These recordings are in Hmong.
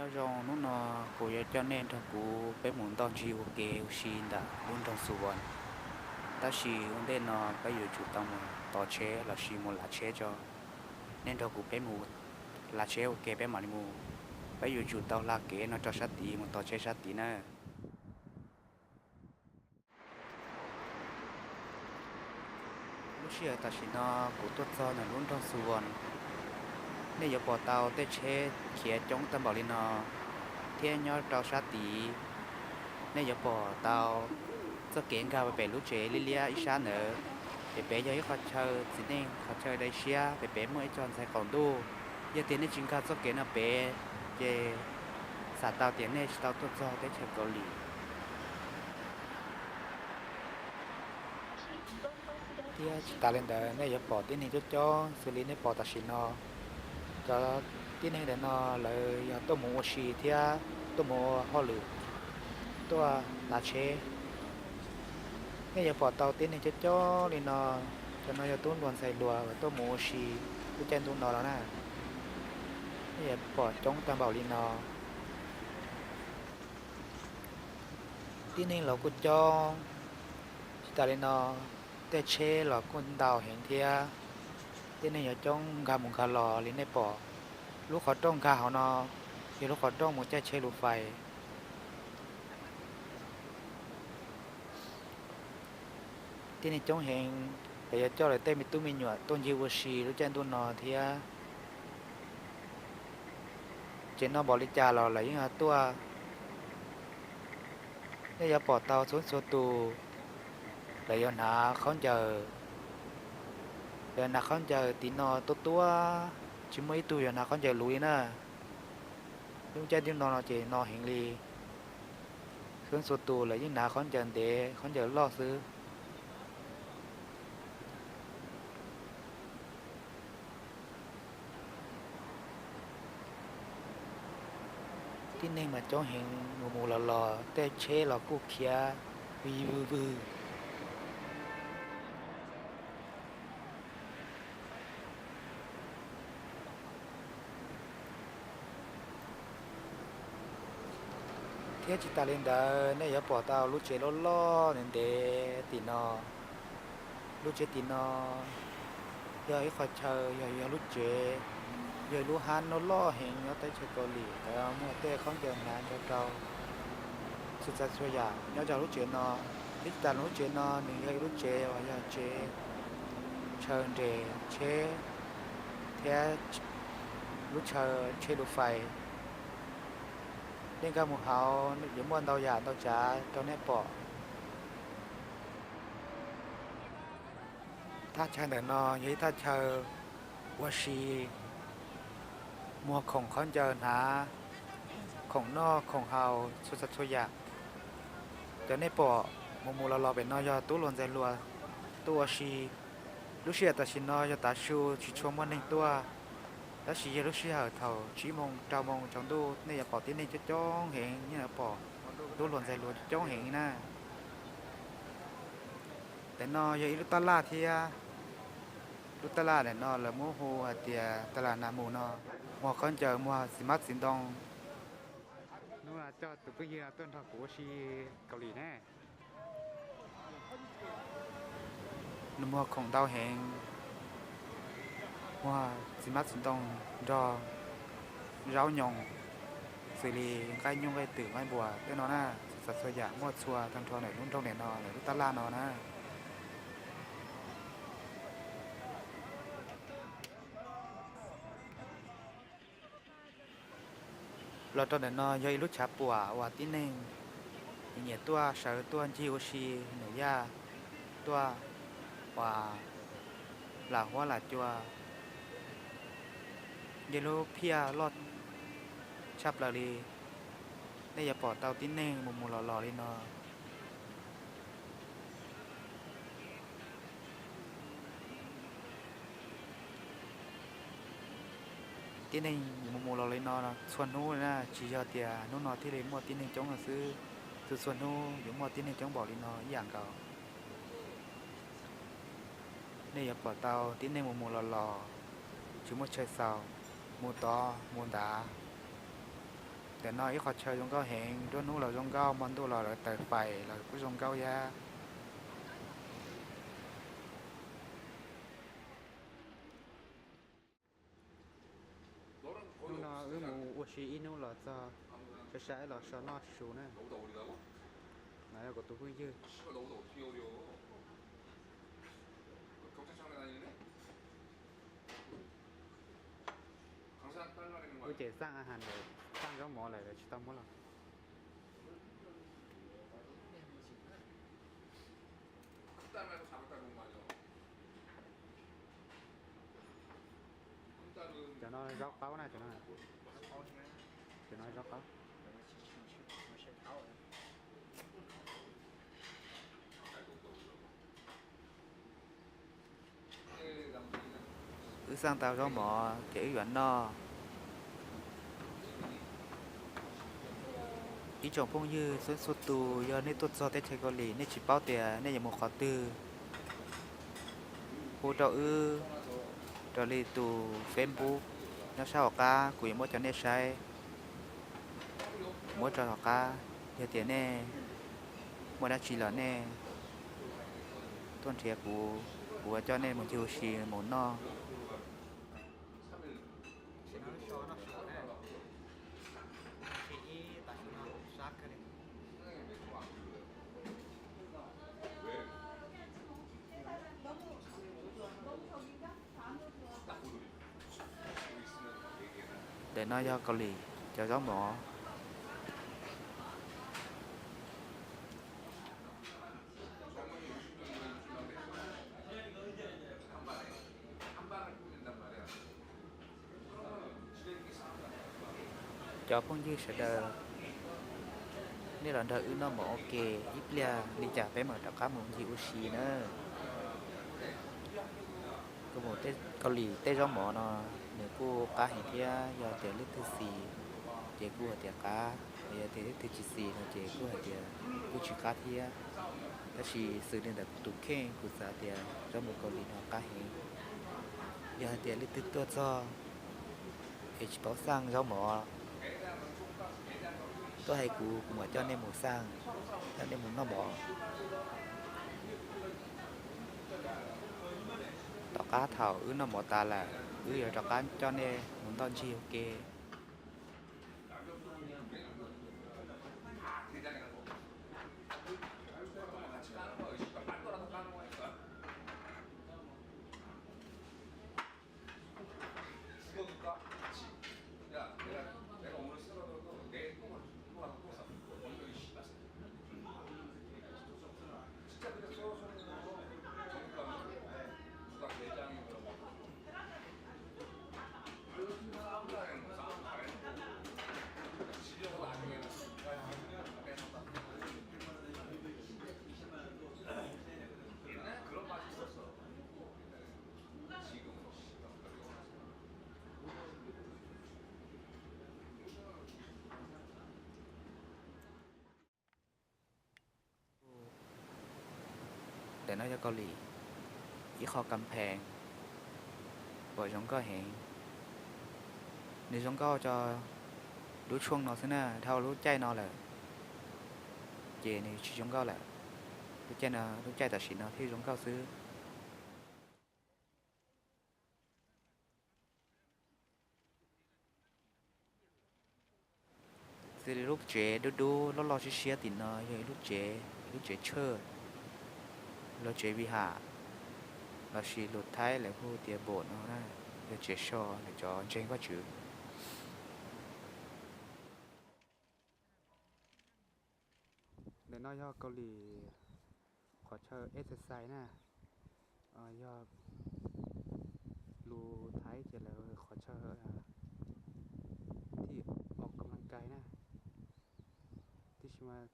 Nyob zoo, hnub no kuv yuav coj nej nrog kuv peb mus ntoj ntsig ua ke ua si ntawm lub nroog Xu Vas. Tab sis ua ntej no peb yuav tsum tau mus tos tsheb lossis mus lav tsheb tso. Nej nrog kuv peb mus lav tsheb ua ke peb mam li mus. Peb yuav tsum tau hla kev no rau sab tid mus tos tsheb sab tid na. Lub sij hawm tam sim no kuv tuaj txog ntawm lub nroog Xu Vas. Nej yuav pom tau tej tsheb khiav coob tag npaum li no, thiab nyob rau sab tid nej yuav pom tau txoj kev nkag pem lub tsev liab liab ib sab ntawd. Ces pem yog ib qhov chaw txiv neej, qhov chaw dai siab, pem pem muaj ib co ntxhais qaum ntuj. Yog tias nej tsis nkag txoj kev no pem, ces xam tau tias nej tsis tau tuaj txog teb chaws Kaus Lim. Thiab tsis tas li ntawd nej yuav pom tib neeg coob coob xws li nej pom tam sim no. Cov tib neeg ntawm no lawv yog tuaj mus ua si thiab tuaj mus ua hauj lwm, tuaj lav tsheb. Nej yuav pom tau tib neeg coob coob li no, cov no yog tub hluas ntxhais hluas uas tuaj mus ua si lub caij ntuj no los na. Nej yuav pom coob tag npaum li no. Tib neeg los kuj coob, tsis tas li no tej tsheb los kuj ntau heev thiab. Tib neeg yuav coob nkag mus nkag los li nej pom. Lub qhov rooj nkag hauv no yog lub qhov rooj mus caij tsheb lus fais. Tib neeg coob heev, lawv yuav coj lawv tej me tub me nyuam tuaj ncig ua si lub caij ntuj no thiab. Tsev no npaum li cas los lawv yeej tuaj. Nej yuav pom tau txhua txhua tus, lawv yuav hnav khaub ncaws, lawv hnav khaub ncaws tiv no tuab tuab, tsis muaj ib tug yuav hnav khaub ncaws luv li na. Lub caij ntuj no no ces no heev li. Txhua txhua tus lawv yeej hnav khaub ncaws ntev khaub ncaws loj xwb. Tib neeg mas coob heev, mus mus los los tej tsheb los kuj khiav vwg vwg. Thiab tsis tas li ntawd nej yuav pom tau lub tsev loj loj ntev ntev tim no. Lub tsev tim no yog ib qhov chaw, yog, yog lub tsev, yog lub hab loj loj heev nyob teb chaws Kaus Lim, lawv muag tej khaub ncaws hnav nrog rau txhua tsav txhua yam nyob rau lub tsev no. Thiab tsis tas lub tsev no nws yog ib lub tsev uas yog tsev chaw nres tsheb thiab lub chaw tsheb lus fais. Nej nkag mus hauv yuav muaj ntau yam ntau tsav rau nej pom. Thaj chaw ntawm no yog ib thaj chaw ua si, muag khoom khaub ncaws hnav, khoom noj khoom haus txhua tsav txhua yam. Cov nej pom mus mus los los pem no yog tub hluas ntxhais hluas tuaj ua si. Lub sij hawm tam sim no yog tav su tsis tshua muaj neeg tuaj, tab sis yog lub sij hawm thaum tsib moos rau moos tsaus ntuj nej yuav pom tib neeg coob coob heev, nej yuav pom tub hluas ntxhais hluas coob heev na. Ntawm no yog ib lub tab laj thiab. Lub tab laj ntawm no lawv muab hu hais tias tab laj nas mus no, muag khaub ncaws muag txiv hmab txiv ntoo. Hnub no coj tus phooj ywg tuaj nrog kuv ua si Kaus Lim ne. Nws muag khoom ntau heev, muag txiv hmab txiv ntoo nrog zaub nyoos, xws li nqaij nyuj nqaij twm nqaij npua tej no na, txhua tsav txhua yam muaj txhua tag nrho ntawm lub nroog ntawm no, ntawm lub tab laj no na. Los rau ntawm no yog ib lub tshav puam uas tib neeg nyiam tuaj sawv tuaj ncig ua si, nws yaj tuaj uas lam huab lam cua, yog lub phiaj loj tshaj plaws li. Nej yuav pom tau tib neeg mus mus los los li no. Tib neeg mus mus los li no txhua hnub li na, tsis yog tias hnub no thiaj li muaj tib neeg coob no xwb. Txhua txhua hnub yuav muaj tib neeg coob npaum li no ib yam nkaus. Nej yuav pom tau tib neeg mus mus los los, tsis muaj chaw xaus, mus tod mus nrad. Ntawm no ib qhov chaw zoo nkauj heev, nruab hnub los zoo nkauj, hmo ntuj los lawv taws fais los kuj zoo nkauj thiab. Hnub no wb mus ua si ib hnub los txog, saib saib los so noj su na. No yog kuv tus phooj ywg. Wb ces xaj a has ntawm, xaj zaub mov lawm, lawv tsis tau muab los. Cov no zaub qaub na, cov no, cov no zaub qaub. Wb xaj tau zaub mov ces wb yuav noj. Ib tsoom phooj ywg txhua txhua tus, yog nej tuaj txog teb chaws Kaus Lim nej tsis paub tias nej yuav mus qhov twg, hu rau wb raws li tus Facebook nyob sab hauv qab, kuv yuav muab cov nej saib, muab rau hauv qab. Yog tias nej muaj dab tsi los nej tuaj nrhiav kuv, kuv yuav coj nej mus ncig ua si mus noj. Ntawm no yog Kaus Lim cov zaub mov. Cov phooj ywg sawv daws, nej los nrog wb noj mov ua ke ib pliag li cas peb mam rov qab mus ncig ua si na. Kuv mus Kaus Lim tej zaub mov no nws kuj qab heev thiab, yog tias leej twg xis ces kuj hais tias qab, yog tias leej twg tsis xis no ces kuj hais tias kuj tsis qab thiab. Tab sis xws li ntawm kuv tus kheej kuv xav tias zaub mov Kaus Lim no qab heev. Yog hais tias leej twg tuaj txog es tsis paub xaj zaub mov, tuaj hais kuv, kuv mam coj nej mus xaj, coj nej mus noj mov. Tom qab thaum wb noj mov tas lawm, wb yuav rov qab coj nej mus ntoj ncig ua ke. Ntawm no yog Kaus Lim ib qho kas phees uas zoo nkauj heev. Nws zoo nkauj tso lub tshuaj no xwb na, dhau lub caij no lawm ces nws tsis zoo nkauj lawm. Lub caij no, lub caij tam sim no thiaj zoo nkauj xwb. Xws li lub tsev dub dub loj loj siab siab tim no yog ib lub tsev, ib lub tsev tshawj, lub tsev Viham, lossis lus Thaib lawv hu tias boat no na, yog tsev so ntawm cov ntseeg Vajtswv. Ntawm no yog Kaus Lim qhov chaw exercise na, yog lus Thaib ces lawv qhov chaw thij os kas las kais na. Tab sis mas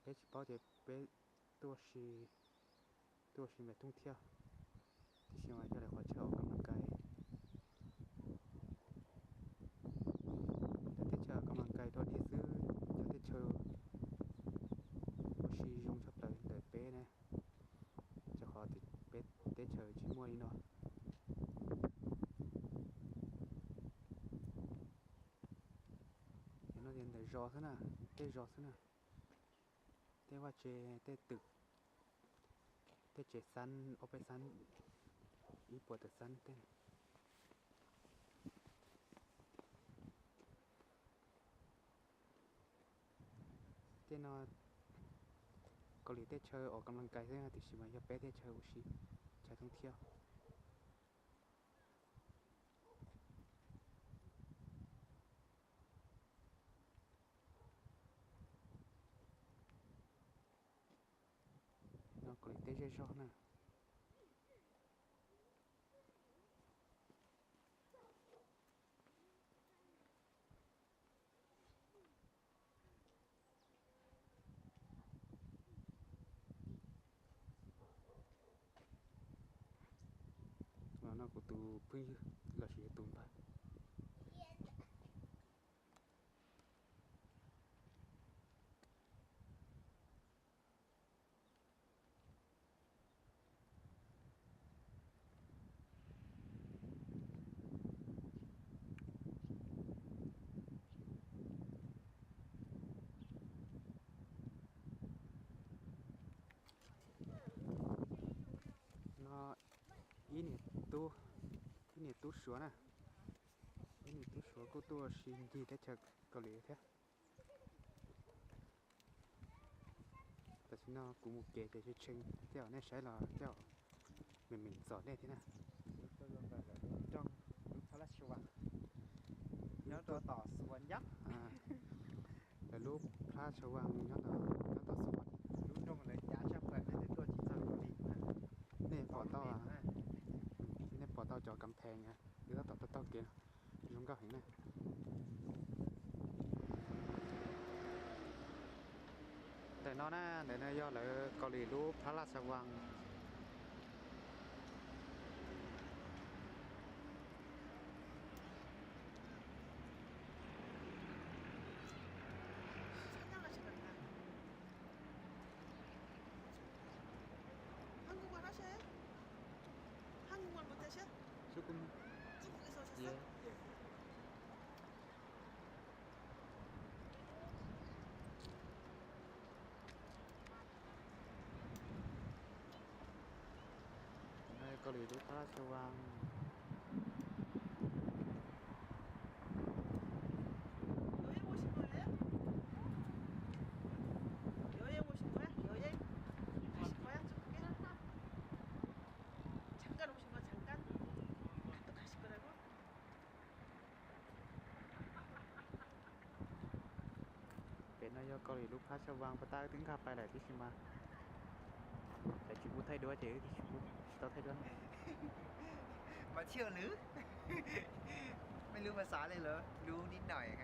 peb tsis paub ces peb tuaj ua si npem tooj thiab, tab sis mas yog lawv qhov chaw os kas las kais. Lawv teb chaws os kas las kais dog dig xwb, cov teb chaws ua si zoo tshaj plaws ntawm peb na, rau qhov peb teb chaws tsis muaj li no. xwb na, tej zos xwb na, tej vaj tse, tej twm, tej tsev xab, ob peb xab, ib puas tawm xab tej. Tej no Kaus Lim tej chaw uas kam laj kais xwb, tiam sis mas yog peb tej chaw ua si, chaw thoob thiab. No Kaus Lim tej zej zog na. Los no kuv tus phooj ywg los sis yog tus npawg. No ib niam tub, ib niam tub Suav na, ib niam tub Suav kuj tuaj ua si ncig teb chaws Kaus Lim thiab. Tam sim no kuv mus kev ces tshee tshee, tej zaum nej saib los tej zaum meem meem txom nej thiab na. Lub Phab Laj Sa Vas nyob rau tom Suav ncab. Lawv lub Phab Laj Sa Vas nyob, nyob tom Suav. Lub nroog lawv cav tshaj plaws nej tuaj tsis txog Kaus Lim. Nej pom tau, nej pom tau cov kam phees wb tab tom taug taug kev no, zoo nkauj heev na. Ntawm no na, ntawm no yog lawv Kaus Lim lub Phab Laj Sa Vas. Kaus Lim lub Phab Laj Sa Vas. Pem no yog Kaus Lim lub Phab Sa Vas, pas tas wb twb nkag pais lawm tab sis mas lawv tsis pub thaij duab ces wb tsis pub, tsis tau thaij duab. Mas thiaj lwb, mej lub pas xav li lawm, lub nib naim.